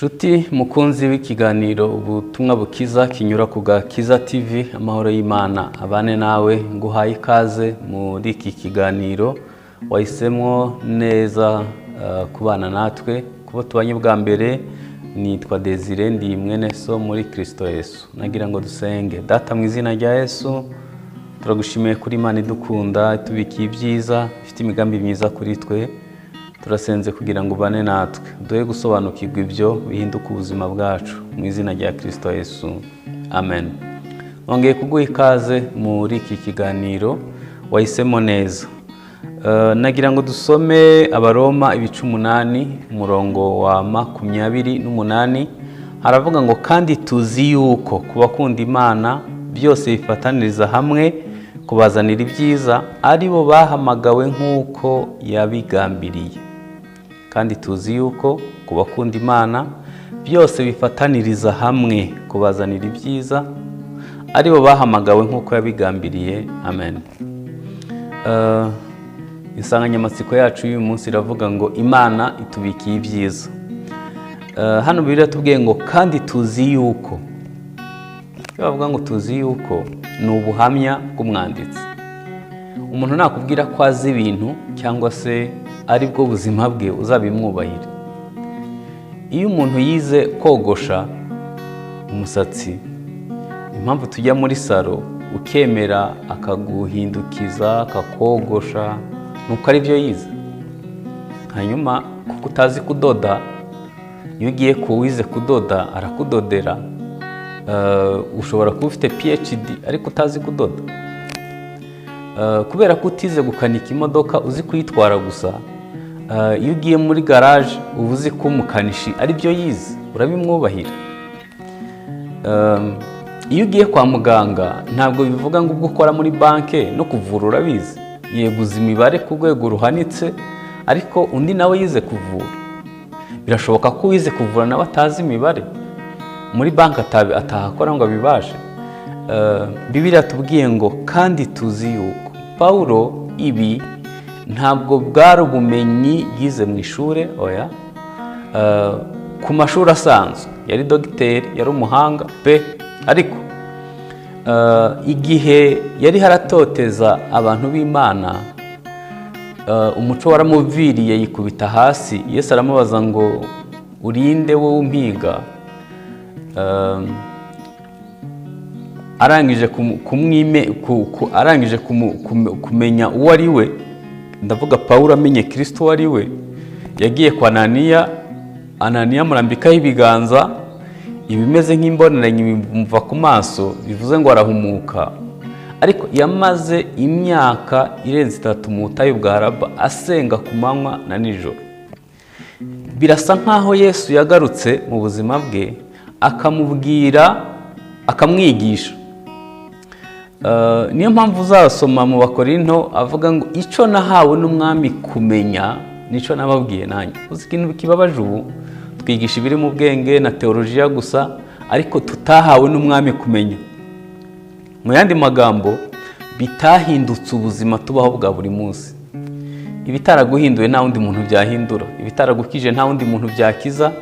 Nshuti mukunzi w'ikiganiro Ubutumwa Bukiza kinyura ku Gakiza TV, amahoro y'Imana abane nawe. Nguhaye ikaze muri iki kiganiro, wahisemo neza kubana natwe. Kuba tubanye bwa mbere, nitwa Desire, ndi mwene so muri Kirisito Yesu. Nagira ngo dusenge. Data, mu izina rya Yesu, turagushimiye kuri Imana idukunda, itubikiye ibyiza, ifite imigambi myiza kuri twe. Turasenze kugira ngo ubane natwe, duhe gusobanukirwa ibyo bihinduka ubuzima bwacu, mu izina rya Kirisito Yesu, amen. Nongeye kuguha ikaze muri iki kiganiro, wahisemo neza. Nagira ngo dusome Abaroma ibice 8, umurongo wa 28. Haravuga ngo: "Kandi tuzi yuko ku bakunda Imana byose bifataniriza hamwe kubazanira ibyiza, ari bo bahamagawe nk'uko yabigambiriye." Kandi tuzi yuko ku bakunda Imana byose bifataniriza hamwe kubazanira ibyiza, ari bo bahamagawe nk'uko yabigambiriye. Amen. Insanganyamatsiko yacu y'uyu munsi iravuga ngo: "Imana itubikiye ibyiza." Hano Bibiliya tubwiye ngo: "Kandi tuzi yuko." Iyo bavuga ngo "tuzi yuko", ni ubuhamya bw'umwanditsi. Umuntu nakubwira ko azi ibintu cyangwa se ari bwo buzima bwe, uzabimwubahire. Iyo umuntu yize kogosha umusatsi, impamvu tujya muri salon ukemera akaguhindukiza, akakogosha, ni uko ari byo yize. Hanyuma kuko utazi kudoda, iyo ugiye ku wize kudoda arakudodera. Ushobora kuba ufite PhD ariko utazi kudoda. Kubera ko utize gukanika imodoka, uzi kuyitwara gusa, iyo ugiye muri garaje uba uzi ko umukanishi ari byo yize, urabimwubahira. Iyo ugiye kwa muganga, ntabwo bivuga ngo ubwo ukora muri banki no kuvura urabizi. Yeguza imibare ku rwego ruhanitse, ariko undi nawe yize kuvura. Birashoboka ko uwize kuvura nawe atazi imibare, muri banki atahakora ngo abibashe. Bibiliya tubwiye ngo: "Kandi tuzi yuko." Pawulo ibi ntabwo bwari ubumenyi yize mu ishuri, oya. Ku mashuri asanzwe yari dogiteri, yari umuhanga pe, ariko igihe yari haratoteza abantu b'Imana, umuco waramuviriye, yikubita hasi. Yesu aramubaza ngo: "Urinde wowe umpiga?" Arangije arangije kumenya uwo ari we, ndavuga Pawulo amenye Kirisito uwo ari we, yagiye kwa Ananiya. Ananiya amurambikaho ibiganza, ibimeze nk'imboneranyi bimuva ku maso, bivuze ngo arahumuka. Ariko yamaze imyaka irenze 3 mu butayu bwa Araba, asenga ku manywa na nijoro. Birasa nk'aho Yesu yagarutse mu buzima bwe, akamubwira, akamwigisha. Niyo mpamvu uzasoma mu Bakorinto avuga ngo: "Icyo nahawe n'Umwami kumenya nicyo nababwiye nanjye." Uzi ikintu kibabaje? Ubu twigisha ibiri mu bwenge na teolojiya gusa, ariko tutahawe n'Umwami kumenya. Mu yandi magambo, bitahindutse ubuzima tubaho bwa buri munsi. Ibitaraguhinduye nta wundi muntu byahindura, ibitaragukije nta wundi muntu byakiza.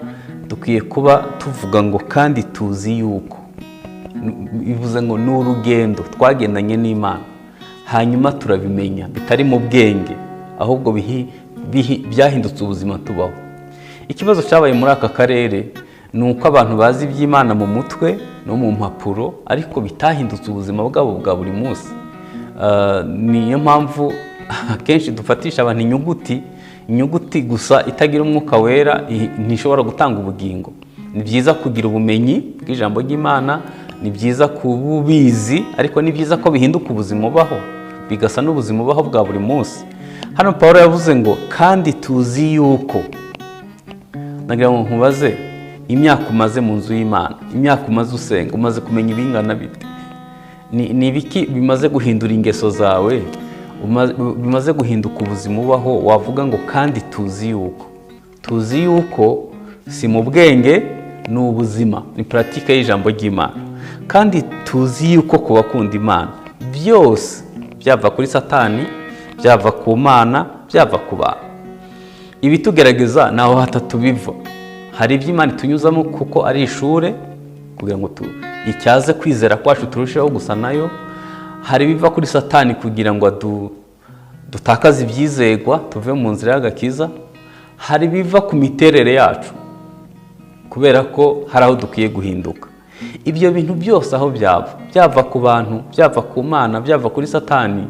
Dukwiye kuba tuvuga ngo: "Kandi tuzi yuko." Bivuze ngo ni urugendo twagendanye n'Imana, hanyuma turabimenya, bitari mu bwenge, ahubwo byahindutse ubuzima tubaho. Ikibazo cyabaye muri aka karere ni uko abantu bazi iby'Imana mu mutwe no mu mpapuro, ariko bitahindutse ubuzima bwabo bwa buri munsi. Niyo mpamvu akenshi dufatisha abantu inyuguti. Inyuguti gusa itagira Umwuka Wera ntishobora gutanga ubugingo. Ni byiza kugira ubumenyi bw'ijambo ry'Imana, ni byiza kuba ubizi, ariko ni byiza ko bihinduka ubuzima ubaho, bigasa n'ubuzima ubaho bwa buri munsi. Hano Paul yavuze ngo: "Kandi tuzi yuko." Nagira ngo nkubaze: imyaka umaze mu nzu y'Imana, imyaka umaze usenga, umaze kumenya ibingana bite? Ni ibiki bimaze guhindura ingeso zawe, bimaze guhinduka ubuzima ubaho, wavuga ngo: "Kandi tuzi yuko"? Tuzi yuko si mu bwenge, ni ubuzima, ni pratique y'ijambo ry'Imana. Kandi tuzi yuko ku bakunda Imana byose, byava kuri Satani, byava ku Mana, byava ku bantu, ibitugerageza ni aho hatatu biva. Hari ibyo Imana itunyuzamo kuko ari ishure, kugira ngo icyaze kwizera kwacu turusheho gusa nayo. Hari ibiva kuri Satani kugira ngo dutakaze ibyizegwa, tuve mu nzira y'agakiza. Hari ibiva ku miterere yacu kubera ko hari aho dukwiye guhinduka. Ibyo bintu byose aho byava, byava ku bantu, byava ku Mana, byava kuri Satani,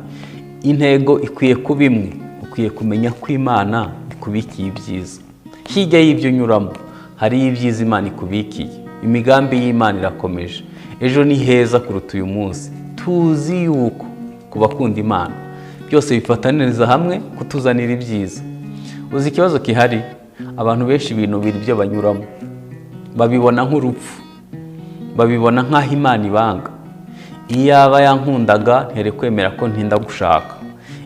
intego ikwiye kuba imwe. Ukwiye kumenya ko Imana ikubikiye ibyiza. Hirya y'ibyo unyuramo hariyo ibyiza Imana ikubikiye. Imigambi y'Imana irakomeje, ejo ni heza kuruta uyu munsi. Tuzi yuko ku bakunda Imana byose bifataniriza hamwe kutuzanira ibyiza. Uzi ikibazo gihari? Abantu benshi binubira ibyo banyuramo, babibona nk'urupfu, babibona nk'aho Imana ibanga. Iyaba yankundaga ntiyari kwemera ko ntinda gushaka,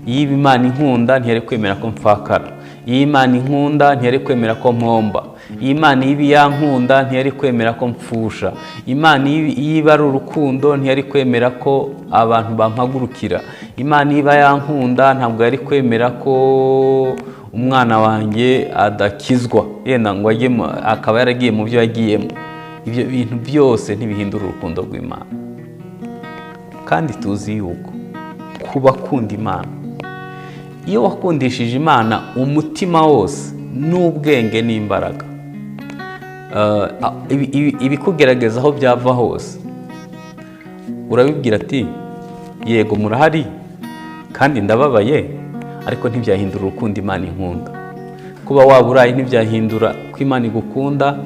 iyo Imana inkunda ntiyari kwemera ko mfakara, iyo Imana inkunda ntiyari kwemera ko mpomba, iyo Imana iba yankunda ntiyari kwemera ko mpfusha, Imana iyo iba ari urukundo ntiyari kwemera ko abantu bampagurukira, Imana iba yankunda ntabwo yari kwemera ko umwana wanjye adakizwa, yenda ngo ajye akaba yaragiye mu byo yagiyemo. Ibyo bintu byose ntibihindura urukundo rw'Imana. Kandi tuzi yuko ku bakunda Imana, iyo wakundishije Imana umutima wose n'ubwenge n'imbaraga, ibikugerageza aho byava hose urabibwira ati yego murahari kandi ndababaye, ariko ntibyahindura urukundo Imana inkunda. Kuba waba uraye ntibyahindura ko Imana igukunda,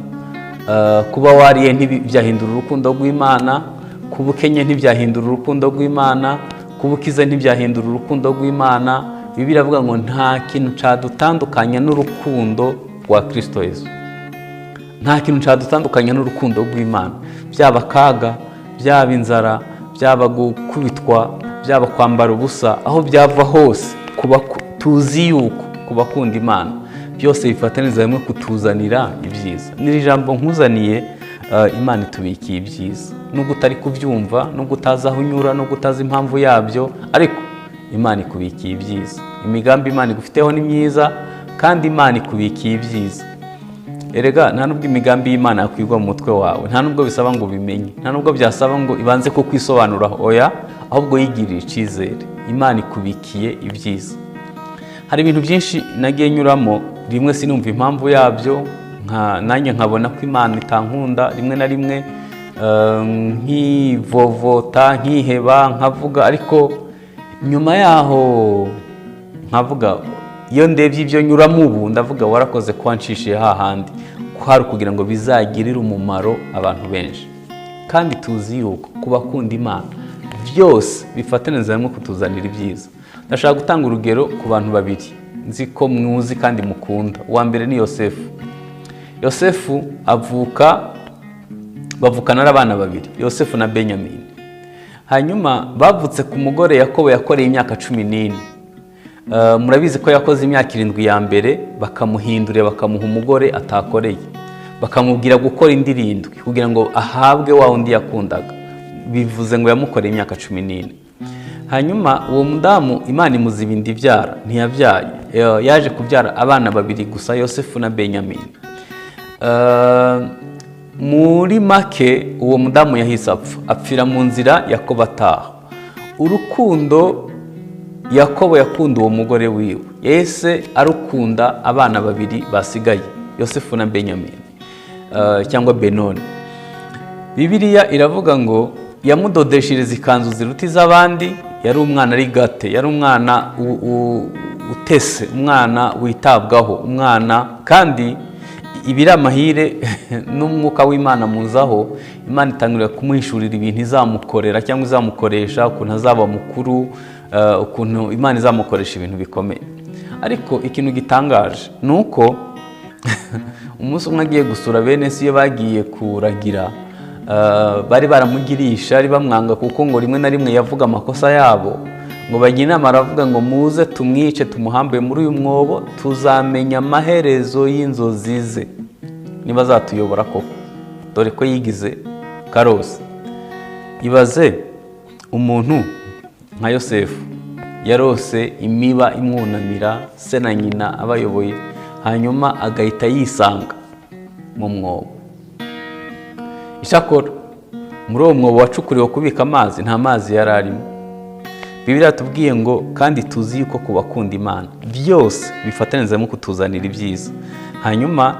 kuba wariye ntibyahindura urukundo rw'Imana, kuba ukenye ntibyahindura urukundo rw'Imana, kuba ukize ntibyahindura urukundo rw'Imana. Bibiliya iravuga ngo nta kintu cyadutandukanya n'urukundo rwa Kristo Yesu. Nta kintu cyadutandukanya n'urukundo rw'Imana. Byaba akaga, byaba inzara, byaba gukubitwa, byaba kwambara ubusa, aho byava hose, tuzi yuko ku bakunda Imana byose bifataniriza hamwe kutuzanira ibyiza. N'iri jambo nkuzaniye, Imana itubikiye ibyiza. Nubwo utari kubyumva, nubwo utazi aho unyura, nubwo utazi impamvu yabyo, ariko Imana ikubikiye ibyiza. Imigambi Imana igufiteho ni myiza, kandi Imana ikubikiye ibyiza. Erega nta nubwo imigambi y'Imana yakwigwa mu mutwe wawe, nta nubwo bisaba ngo ubimenye, nta nubwo byasaba ngo ibanze kukwisobanuraho, oya, ahubwo yigirire icyizere. Imana ikubikiye ibyiza. Hari ibintu byinshi nagiye nyuramo, rimwe sinumva impamvu yabyo, nanjye nkabona ko Imana itankunda, rimwe na rimwe nkivovota, nkiheba, nkavuga, ariko nyuma yaho nkavuga, iyo ndebye ibyo nyuramo ubu ndavuga warakoze ko wanshishiye hahandi, kwari kugira ngo bizagirire umumaro abantu benshi. Kandi tuzi yuko ku bakunda Imana byose bifataniriza hamwe kutuzanira ibyiza. Ndashaka gutanga urugero ku bantu babiri nzi ko mwuzi kandi mukunda. Uwa mbere ni Yosefu. Yosefu bavukana ari abana babiri, Yosefu na Benyamini. Hanyuma bavutse ku mugore Yakobo yakoreye imyaka 14. Murabizi ko yakoze imyaka 7 ya mbere, bakamuhindurira bakamuha umugore atakoreye, bakamubwira gukora indi 7 kugira ngo ahabwe wa wundi yakundaga. Bivuze ngo yamukoreye imyaka 14. Hanyuma uwo mudamu Imana imuziba inda ibyara, ntiyabyaye. Yaje kubyara abana babiri gusa, Yosefu na Benyamini. Muri make uwo mudamu yahise apfa, apfira mu nzira Yakobo ataha. Urukundo Yakobo yakunda uwo mugore wiwe, yahise arukunda abana babiri basigaye, Yosefu na Benyamini, cyangwa Benoni. Bibiliya iravuga ngo yamudodeshereza ikanzu ziruta iz'abandi. Yari umwana ari gate, yari umwana utese, umwana witabwaho, umwana kandi ibiri amahire n'umwuka w'Imana muzaho. Imana itangirira kumuhishurira ibintu izamukorera cyangwa izamukoresha, ukuntu azaba mukuru, ukuntu Imana izamukoresha ibintu bikomeye. Ariko ikintu gitangaje ni uko umunsi umwe agiye gusura bene se, iyo bagiye kuragira, bari baramugirisha, ari bamwanga kuko ngo rimwe na rimwe yavuga amakosa yabo, ngo bajye inama, aravuga ngo muze tumwice tumuhambe muri uyu mwobo, tuzamenya amaherezo y'inzozi ze niba azatuyobora koko, dore ko yigize karose. Ibaze umuntu nka Yosefu yarose imiba imwunamira, se na nyina abayoboye, hanyuma agahita yisanga Mu mwobo. Icyakora muri uwo mwobo wacukuriwe kubika amazi, nta mazi yari arimo. Bibiliya tubwiye ngo kandi tuzi yuko ku bakunda Imana byose bifatanyirizamo kutuzanira ibyiza. Hanyuma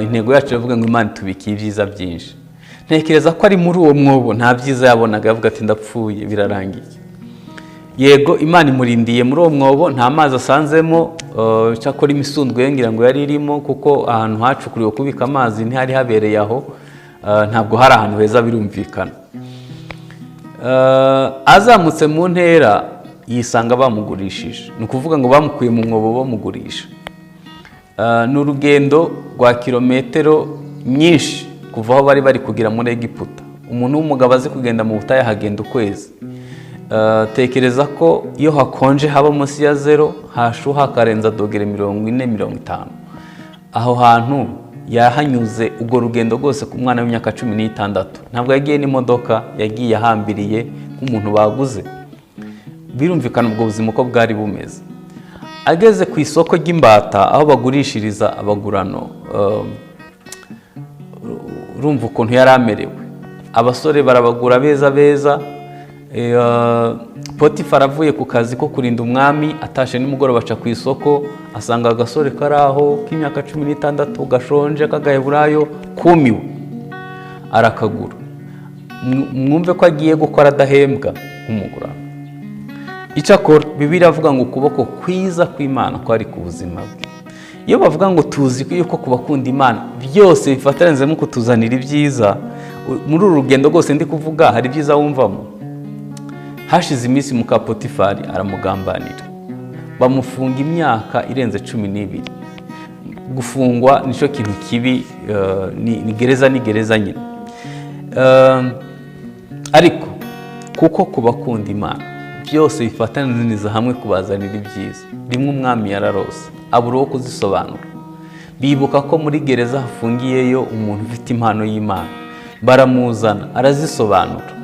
intego yacu iravuga ngo Imana itubikiye ibyiza byinshi. Ntekereza ko ari muri uwo mwobo nta byiza yabonaga, yavuga ati: "Ndapfuye, birarangiye." Yego, Imana imurindiye muri uwo mwobo, nta mazi asanzemo. Cyakora imisundwe ngira ngo yari irimo, kuko ahantu hacukuriwe kubika amazi ntihari habereye aho. Ntabwo hari ahantu heza, birumvikana. Azamutse mu ntera yisanga bamugurishije, ni ukuvuga ngo bamukuye mu mwobo bamugurisha. Ni urugendo rwa kilometero nyinshi kuva aho bari bari kugera muri Egiputa. Umuntu w'umugabo azi kugenda mu butayu ahagenda ukwezi. Tekereza ko iyo hakonje haba munsi ya zero, hashuha hakarenza dogere 40, 50. Aho hantu yahanyuze urwo rugendo rwose ku mwana w'imyaka 16. Ntabwo yagiye n'imodoka, yagiye ahambiriye nk'umuntu baguze. Birumvikana ubwo buzima uko bwari bumeze. Ageze ku isoko ry'imbata, aho bagurishiriza abagurano, urumva ukuntu yari amerewe. Abasore barabagura beza beza. Potifari avuye ku kazi ko kurinda umwami, atashe nimugoroba, aca ku isoko, asanga agasore kari aho k'imyaka 16, gashonje, k'agaheburayo, kumiwe, arakagura. Mwumve ko agiye gukora adahembwa nk'umugurano. Icyakora Bibiliya iravuga ngo ukuboko kwiza kw'Imana kwari ku buzima bwe. Iyo bavuga ngo tuzi yuko ku bakunda Imana byose bifatanyijemo kutuzanira ibyiza, muri uru rugendo rwose ndi kuvuga hari ibyiza wumvamo? Hashize iminsi muka Potifari aramugambanira, bamufunga imyaka irenze 12. Gufungwa nicyo kintu kibi, ni gereza, ni gereza nyine. Ariko kuko ku bakunda Imana byose bifataniriza hamwe kubazanira ibyiza, rimwe umwami yararose, abura uwo kuzisobanura. Bibuka ko muri gereza hafungiyeyo umuntu ufite impano y'Imana, baramuzana, arazisobanura.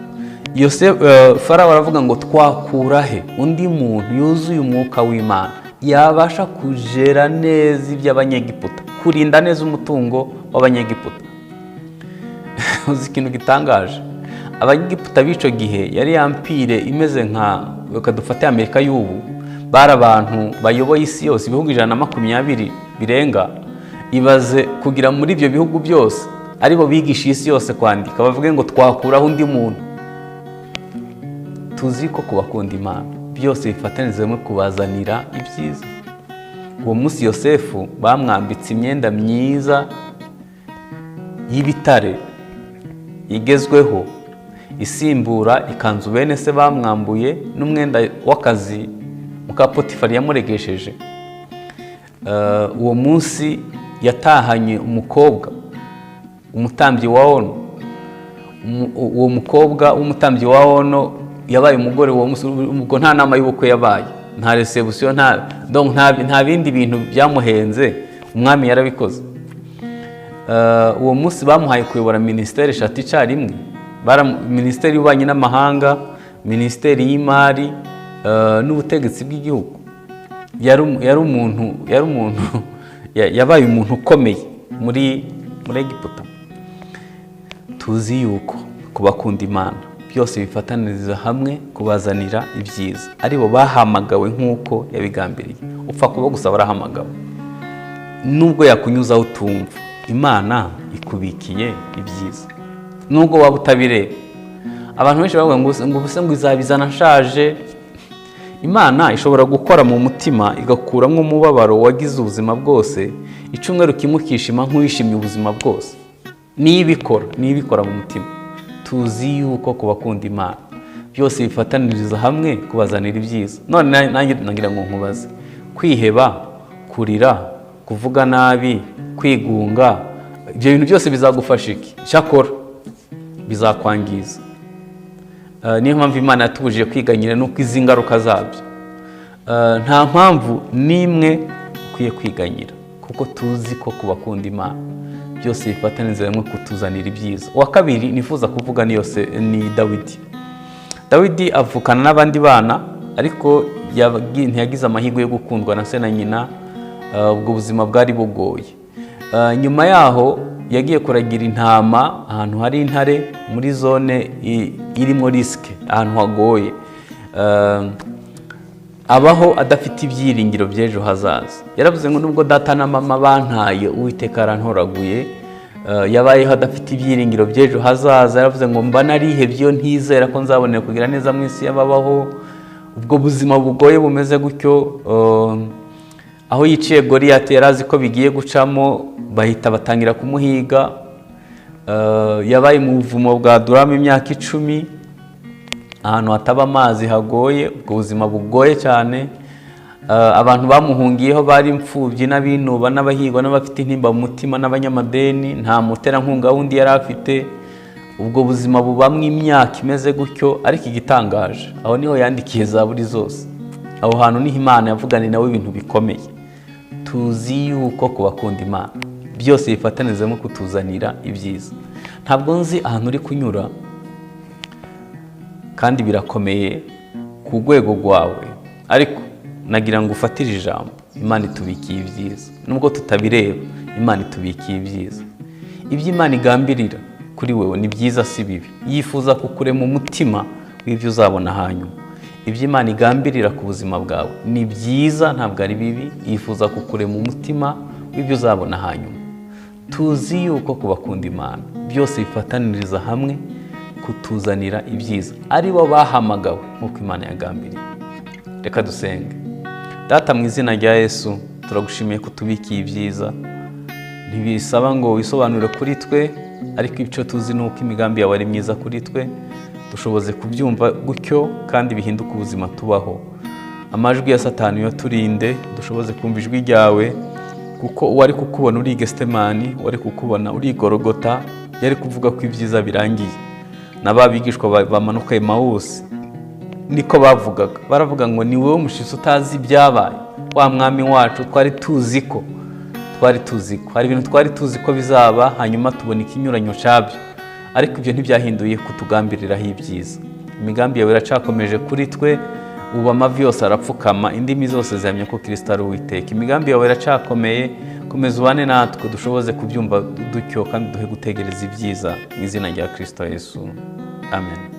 Farawo aravuga ngo: "Twakura he undi muntu yuzuye umwuka w'Imana yabasha kujera neza iby'Abanyegiputa, kurinda neza umutungo w'Abanyegiputa?" Uzi ikintu gitangaje? Abanyegiputa b'icyo gihe yari empire imeze nka, reka dufate Amerika y'ubu, bari abantu bayoboye isi yose, ibihugu 120 birenga. Ibaze kugira muri ibyo bihugu byose aribo bigisha isi yose kwandika, bavuge ngo: "Twakuraho undi muntu?" Tuzi ko ku bakunda Imana byose bifatanyirizamo kubazanira ibyiza. Uwo munsi Yosefu bamwambitse imyenda myiza y'ibitare igezweho, isimbura ikanzu bene se bamwambuye n'umwenda w'akazi muka Potifari yamuregesheje. Uwo munsi yatahanye umukobwa umutambyi wa Ono. Uwo mukobwa w'umutambyi wa Ono yabaye umugore uwo munsi. Ubwo nta nama y'ubukwe yabaye, nta réception, nta donc nta bindi bintu byamuhenze, umwami yarabikoze. Uwo munsi bamuhaye kuyobora minisiteri eshatu icyarimwe: minisiteri y'ububanyi n'amahanga, minisiteri y'imari n'ubutegetsi bw'igihugu. Yari umuntu yabaye umuntu ukomeye muri Egiputa. Tuzi yuko ku bakunda Imana byose bifataniriza hamwe kubazanira ibyiza, aribo bahamagawe nk'uko yabigambiriye. Upfa kuba gusa barahamagawe, nubwo yakunyuzaho utumva, Imana ikubikiye ibyiza nubwo waba utabireba. Abantu benshi bavuga ngo ubuse ngo izabizana nshaje. Imana ishobora gukora mu mutima, igakuramo umubabaro wagize ubuzima bwose, icyumweru kimwe ukishima nk'uwishimye ubuzima bwose. Niyo ibikora, niyo ibikora mu mutima. Tuzi yuko ku bakunda Imana byose bifataniriza hamwe kubazanira ibyiza. None nanjye nagira ngo nkubaze: kwiheba, kurira, kuvuga nabi, kwigunga, ibyo bintu byose bizagufasha iki? Cyakora bizakwangiza. Niyo mpamvu Imana yatubujije kwiganyira, nuko izi ngaruka zabyo. Nta mpamvu n'imwe ukwiye kwiganyira, kuko tuzi ko ku bakunda Imana byose bifataniriza hamwe kutuzanira ibyiza. Uwa kabiri nifuza kuvuga ni yose ni Dawidi. Dawidi avukana n'abandi bana, ariko ntiyagize amahirwe yo gukundwa na se na nyina. Ubwo buzima bwari bugoye. Nyuma yaho Yagiye kuragira intama ahantu hari intare, muri zone irimo risque, ahantu hagoye. Abaho adafite ibyiringiro by'ejo hazaza. Yaravuze ngo nubwo data na mama bantaye, Uwiteka yarantoraguye. Yabayeho adafite ibyiringiro by'ejo hazaza. Yaravuze ngo mba narihebye iyo ntizera ko nzabonera kugira neza mu isi y'ababaho. Ubwo buzima bugoye bumeze gutyo, aho yiciye Goriyati yari azi ko bigiye gucamo, bahita batangira kumuhiga. Yabaye mu buvumo bwa Adulamu imyaka 10, ahantu hataba amazi hagoye, ubwo buzima bugoye cyane. Abantu bamuhungiyeho bari imfubyi n'abinuba n'abahigwa n'abafite intimba mu mutima n'abanyamadeni, nta muterankunga wundi yari afite. Ubwo buzima bubamwo imyaka imeze gutyo, ariko igitangaje aho niho yandikiye zaburi zose. Aho hantu niho Imana yavuganiye nawe ibintu bikomeye. Tuzi yuko ku bakunda Imana byose bifatanizamo kutuzanira ibyiza. Ntabwo nzi ahantu uri kunyura kandi birakomeye ku rwego rwawe, ariko nagira ngo ufatire ijambo: Imana itubikiye ibyiza. Nubwo tutabireba, Imana itubikiye ibyiza. Ibyo Imana igambirira kuri wewe ni byiza, si bibi. Yifuza kukurema umutima w'ibyo uzabona hanyuma. Ibyo Imana igambirira ku buzima bwawe ni byiza, ntabwo ari bibi. Yifuza kukurema umutima w'ibyo uzabona hanyuma. Tuzi yuko ku bakunda Imana byose bifataniriza hamwe kutuzanira ibyiza, ari bo bahamagawe nk'uko Imana yagambiriye. Reka dusenge. Data, mu izina rya Yesu, turagushimiye ko utubikiye ibyiza. Ntibisaba ngo wisobanure kuri twe, ariko icyo tuzi ni uko imigambi yawe ari myiza kuri twe. Dushoboze kubyumva gutyo kandi bihinduke ubuzima tubaho. Amajwi ya Satani uyaturinde, dushoboze kumva ijwi ryawe, kuko uwari kukubona uri i Gesitemani, uwari kukubona uri i Gorogota, yari kuvuga ko ibyiza birangiye. Na ba bigishwa bamanuka Emawusi niko bavugaga, baravuga ngo ni wowe mushitsi utazi ibyabaye, wa mwami wacu twari tuzi ko hari ibintu twari tuzi ko bizaba, hanyuma tubona ikinyuranyo cyabyo, ariko ibyo ntibyahinduye kutugambiriraho ibyiza. Imigambi yawe iracakomeje kuri twe. Ubu amavi yose arapfukama, indimi zose zihamya ko Kirisito ari Uwiteka. Imigambi yawe iracakomeye. Komeza ubane natwe, dushoboze kubyumva dutyo kandi duhe gutegereza ibyiza, mu izina rya Kirisito Yesu, amen.